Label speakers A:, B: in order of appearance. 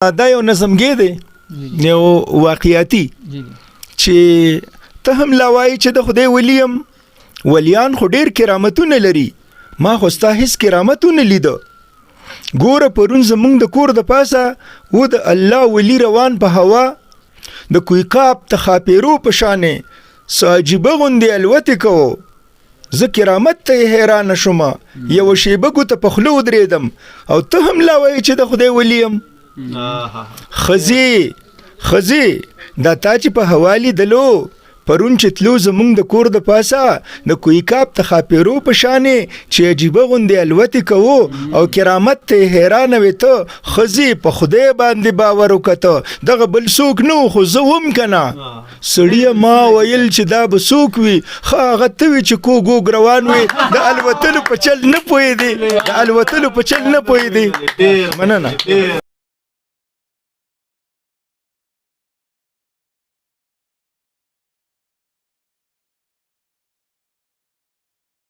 A: دا یو نظمګی دی، یو واقعیاتي، چې ته هم لا وایي چې د خدای ولی یم. ولیان خو ډیر کرامتونه لري، ما خو ستا هیڅ کرامت ونه لیده. ګوره، پرون زمونږ د کور د پاسه و د الله ولی روان په هوا، د کوی قاف ته ښاپېرو په شانې څه عجیبه غوندې الوتې کوو. زه کرامت ته یې حیرانه شوم، یوه شېبه ګوته په خوله ودرېدم، او ته هم لا وایې چې د خدای ولی یم. ښځې، ښځې، دا تا چې په هوا لیدلو پرون چې تلو زمونږ د کور د پاسه، د کوی کاپ ته ښاپېرو په شانې چې عجیبه غوندې الوتې کوو او کرامت ته یې حیرانه وې ته، ښځې، په خدای باندې باور وکته، دغه بل څوک نه و، خو زه وم که نه. سړیه، ما ویل چې دا به څوک وي؟ ښه، هغه ته وي چې کوږ وږ روان وي، د الوتلو په چل نه پوهېدې، د الوتلو په چل نه پوهېدې. مننه.